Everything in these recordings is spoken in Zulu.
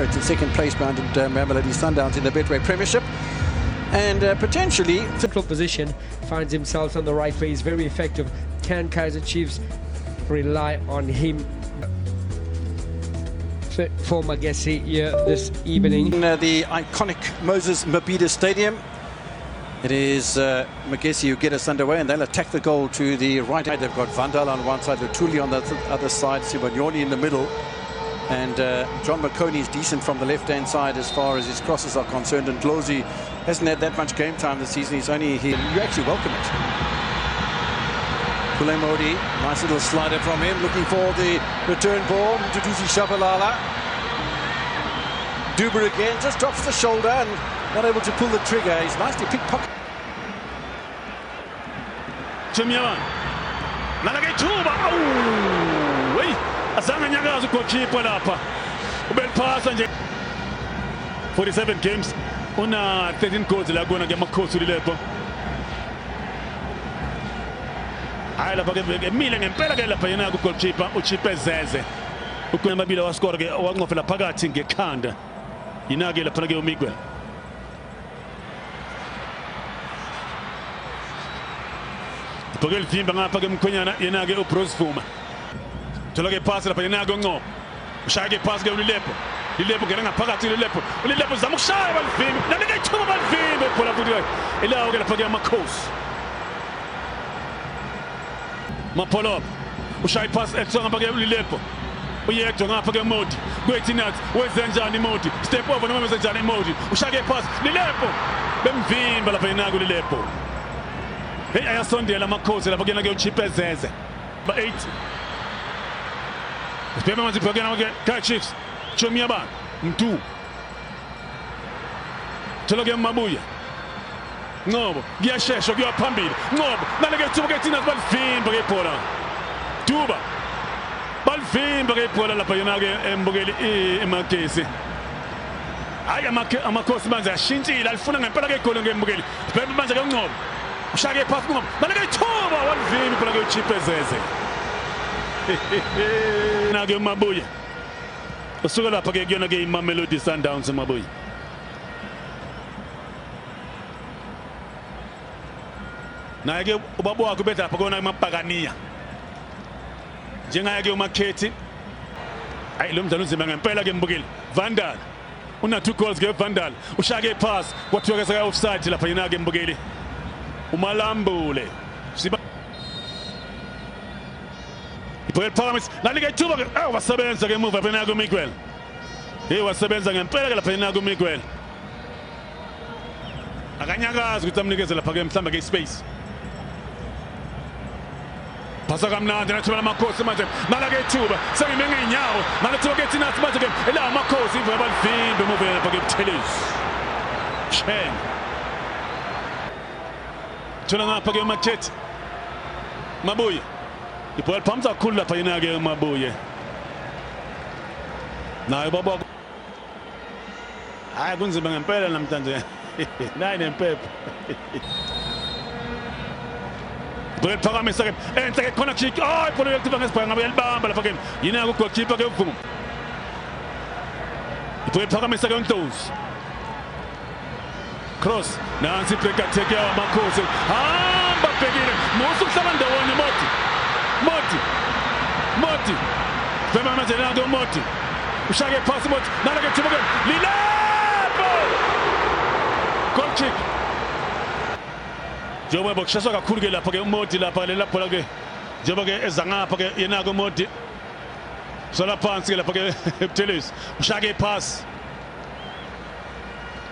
It's in second place behind Mamelodi Sundowns in the Betway Premiership. And potentially... Central position, finds himself on the right way, is very effective. Can Kaizer Chiefs rely on him for Magesi here this evening? In the iconic Moses Mabhida Stadium. It is Magesi who get us underway, and they'll attack the goal to the right. They've got Vandal on one side, Lutuli on the other side, Sibanyoni in the middle. And John McConey is decent from the left-hand side as far as his crosses are concerned. And Ndlozi hasn't had that much game time this season. He's only here. You actually welcome it. Pule Mmodi, nice little slider from him, looking for the return ball. Mduduzi Shabalala. Duba again, just drops the shoulder and not able to pull the trigger. He's nicely pickpocket. Jimmy Nalake ithuba. Awu! Hey, azange anyakaze ugoalkeeper lapha. Ubeliphasa nje. 47 games una 13 goals la kuona ke amakhosi uLilepo. Hayi lapha ke emile ngempela ke lapha yena ku goalkeeper uChipe Zeze. Ukunamabili wascore ke wanqofela phakathi ngekhanda. Yina ke lapha ke uMiguel. Ibhoke livimba ngapha ke mkhwenyana yena ke uBruce Vuma. Thola ke pass lapha yena ke uNgcobo. Ushaya ke pass ke uLilepo. Lilepo ngena ngaphakathi uLilepo. uLilepo uzama ukushaya balivimba. Nalike ithuba balivimba ibhola futhi ilawo ke lapha ke amakhosi. Mapolop ushaya ipass ethiwa ngapha ke uLilepo. Uyedwa ngapha ke Modi. Kwethi nathi wenze njani Modi? Step over noma wenze njani Modi? Ushaya ke pass Lilepo. Bemvimba lapha yena kuLilepo. Hey, ayasondela amakhosi lapha kuyena ke uChipe Zeze. 8. Sibheke manje ibhekena ke Kaizer Chiefs. Chomiyaba Mdu. Thola ke Mabuya. Ngcobo kuyashesha kuya phambili. Ngcobo naleke ithuba ke thina balivimba ke ibhola. Duba. Balivimba ke ibhola lapha yena ke embukeli eMagesi. Hayi amakhosi manje ashintshile alifuna ngempela ke igoli ngembukeli. Sibheke manje ke uNgcobo. Ushake phasi Ngcobo. Naleke ithuba walivimba ibhola ke uChipe Zeze. Nake uMabuya. Usuka lapha ke kuyona ke iMamelodi Sundowns uMabuya. Naye ke ubaba wakhe ubedla lapha kona emabhakaniya. Njengaye ke uMakhethi. Hayi lo mdlalo unzima ngempela ke mbukeli. Vandal. Una 2 goals ke Vandal. Ushake pass kwathiwa ke seka offside lapha yena ke mbukeli. Umalambule. Ibhola liphakamisa nalike ithuba ke wasebenza ke emuva phela ku Miguel. Hey wasebenza ngempela ke lapha yena ku Miguel. Akanyakazi ukuthi amnikeze lapha ke mhlamba ke space. Phasa kamnandi nathuba amakhosi manje nalake ithuba sengime ngeenyawo nalethuba ke thina manje ke ela amakhosi ivuka balivimbe emuva lapha ke Buthelezi. Chen. Thola ngapha ke uMakhethi. Mabuye. Ibhola liphamisa kakhulu lapha yena ke uMabuye. Naye baba. Hayi kunzima ngempela namhlanje. Nayi nempepho. Ibhola liphakamisa ke enhle ke khona kick. Oh ibhola yethu ngesibhaka ngabe yalibamba lapha ke. Yena ku goalkeeper ke uvuma. Ibhola liphakamisa ke uNdlozi. Cross. Nansi break attack yawo amakhosi. Hamba bhekile. Musu kuhlala ndawonye Modi. Modi. Modi. Vema manje nango Modi. Ushake pass Modi. Nalake thuba ke Lilepo. Goal kick. Njengoba bokusheshwa kakhulu ke lapha ke uModi lapha lela bhola ke njengoba ke eza ngapha ke yena ke uModi. Sola phansi ke lapha ke Buthelezi. Ushake pass.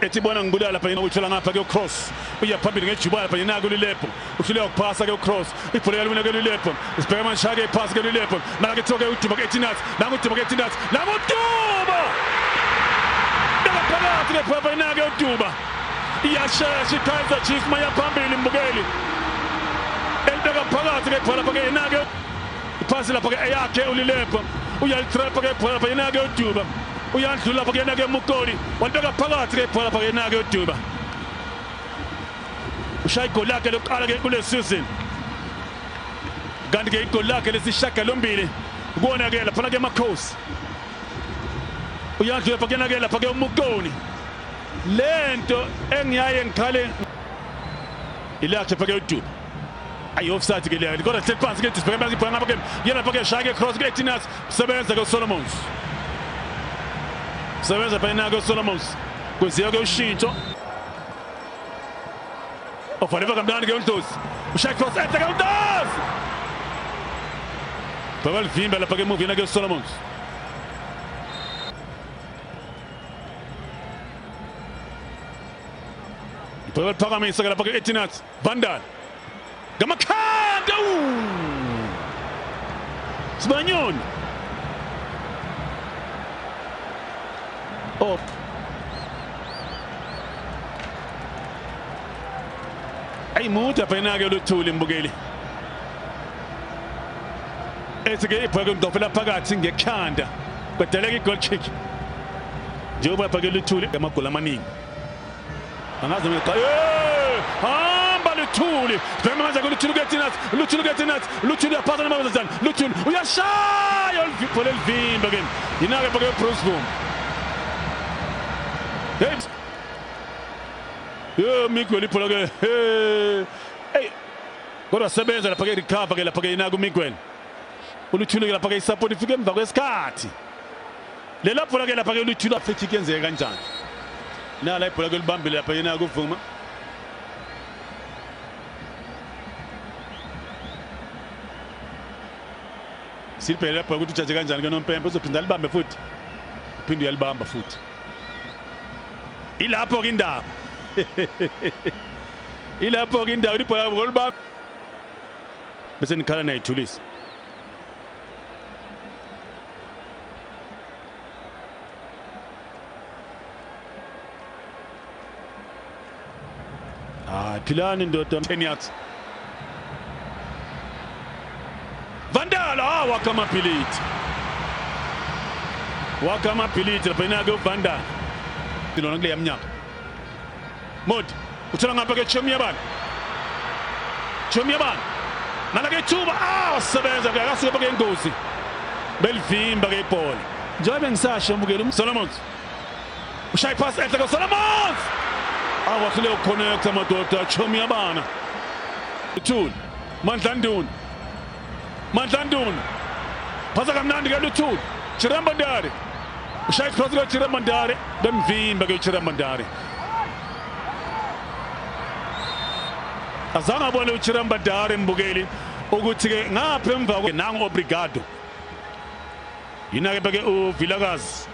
Ethi bona ngibulala lapha yena uthola ngapha ke uCross. Uya phambili ngejuba lapha yena kuLilepo. Uhluleka ukuphasa ke uCross. Ibhola yaluna ke Lilepo. Sibheka manje shake iphasi ke Lilepo. Nalake thoke uDuba ke Etinathi. Nangu uDuba ke Etinathi. Nangu uDuba. Beka phakathi ke phapha yena ke uDuba. Iyashesha iKaizer Chiefs maya phambili mbukeli. Elibeka phakathi ke ibhola ke yena ke. Iphasi lapha ke eyakhe uLilepo. Uyalitrapa ke ibhola lapha yena ke uDuba. Uyandlula lapha kuyena ke Mukoli. Walibeka phakathi ke ibhola lapha kuyena ke uDuba. Ushaya igoli lakhe lokuqala ke kule season. Kanti ke igoli lakhe lesishagalombili kuwona ke lapha ke amakhosi. Uyadlula phakena ke lapha ke uMukoni. Lento engiyaye ngikhale ilakhe phake uDuba. Ayi offside ke leyo. Kodwa hleli phansi ke sibheke phansi ibhola ngapha ke. Yena phake shaya ke cross ke 18 sebenza ke Solomons. Sebenza phana ke Solomons. Kwenziwa ke ushintsho. Ofanele kamnandi ke uNdlozi. Ushaya cross enhle ke uNdlozi. Babalivimba lapha ke emuva yena ke Solomons. Phakamisa ke lapha ke 18 Vandal. Ngamakhanda. Sibanyoni. Oh. Ayimuda phena ke luthuli mbukeli. Ethi ke ibhola ngidofela phakathi ngekhanda. Kwadaleka i-goal kick. Njengoba phake luthuli amagoli amaningi. Angazi mina hamba Luthuli. Sibheke manje ke Luthuli ke-18 Luthuli ke-18 Luthuli uyaphasa noma wenzani? Luthuli uyashaya ibhola elivimba ke. Yina ke phake Bruce Boom. Hey. Yo Miguel ibhola ke. Hey. Kodwa sebenza lapha ke recover ke lapha ke yina ku Miguel. Uluthuli ke lapha ke isupport ifike emva kwesikhathi. Lela bhola ke lapha ke Luthuli afike kuyenzeka kanjani? Nala ibhola ke libambile lapha yena kuvuma. Silibheke lapha ukuthi ujaje kanjani ke nompempe uzophinda alibambe futhi. Uphinde uyalibamba futhi. Ilapho ke indaba. Ilapho ke indaba ibhola ngolibamba. Bese nikhala nayithulisa. Ah, Philani ndoda 10 yards. Vandal wakamapiliti. Wakamapiliti lapha inake uVandal. Lona kule yaminyaka. Modi uthola ngapha ke Chomiyabani. Chomiyabani. Nala ke thuba wasebenza ke akasuke ke ingozi. Belivimba ke ibhola. Njengoba ngisasho mbukeli Solomons. Ushaya pass enhle ke Solomons. Awahlule ukuconnecta madoda Chomiyabana. Luthuli Mandlanduna. Mandlanduna. Phasa kamnandi ke Luthuli. Chirambandare. Ushaya cross ke Chirambandare. Bemvimba ke Chirambandare. Azange abone uChirambandare mbukeli ukuthi ke ngapha emva ke nangu obrigado. Yina ke beke uVilakazi.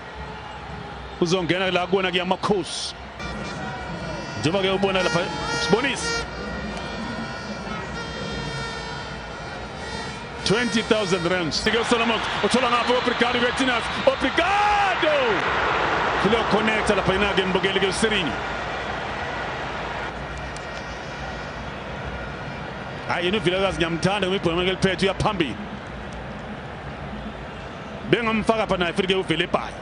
Uzongena la kuona ke amakhosi. Njengoba ke ubona lapha sibonise 20,000 rands. Ke Solomon uthola ngapha obrigado kweTinas. Obrigado. Kulo connecta lapha yina ke mbukeli ke Sirinyo. Hayi yena uVilakazi ngiyamthanda ngibhola manje eliphethe uyaphambili. Bengamfaka pha naye futhi ke uvele ebhayi.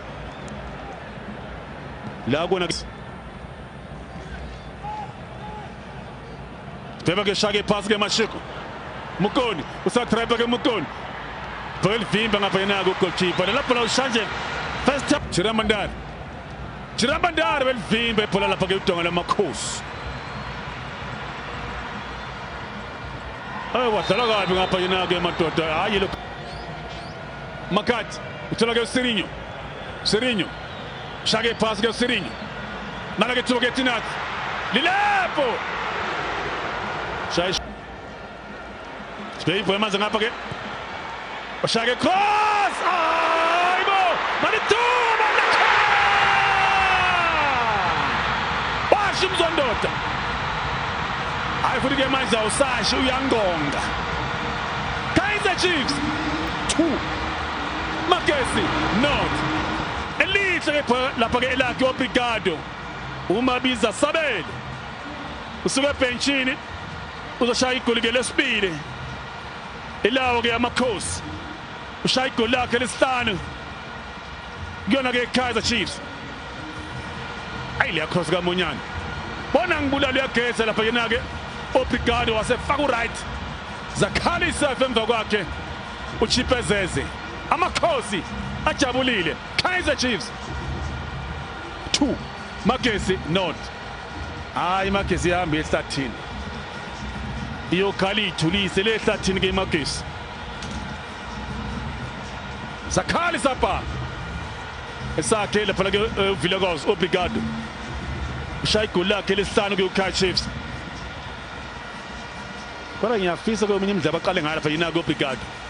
La kona Beba ke shake pass ke Mashiko. Mukoni usatrapa ke Mukoni. Belivimba ngapha yena ku goalkeeper. Lapho la ushanje first time Chirambandare. Chirambandare belivimba ibhola lapha ke udonga lamakhosi. Ay wadlala kabi ngapha yena ke madoda. Hayi lo Makati uthola ke Sirinyo. Sirinyo. Shake pass ke Sirinyo. Nala ke thuba ke Tinat. Lilepo. Shaya Sibheke manje ngapha ke. Ushake cross. Hayibo! Malithuba lakhe. Washo umzondoda. Hayi futhi ke manje awusashi uyangonga. Kaizer Chiefs 2 Magesi not. Elihle ke lapha ke elakhe obrigado. Umabiza Sabele. Usuke ebenchini. Uzoshaya igoli ke lesibili. Ilawo ke amakhosi. Ushaya igoli lakhe lesihlanu. Kuyona ke Kaizer Chiefs. Ayi leya cross kaMonyane. Bona ngibulala uyageza lapha yena ke Obrigado wasefaka uright. Zakhalisa emva kwakhe uChipezeze. Amakhosi ajabulile. Kaizer Chiefs 2, Magesi 0. Hayi, Magesi ihamba ehlathini, iyokhala iy'thulise le ehlathini ke iMagesi. Sakhala isabha esakhe lapha ke uVilakazi. Obrigado, ushaya igoli lakhe lesihlanu ke Kaizer Chiefs. Kodwa ngiyafisa kweminye imidlalo aqale ngayo lapha yinako Obrigado.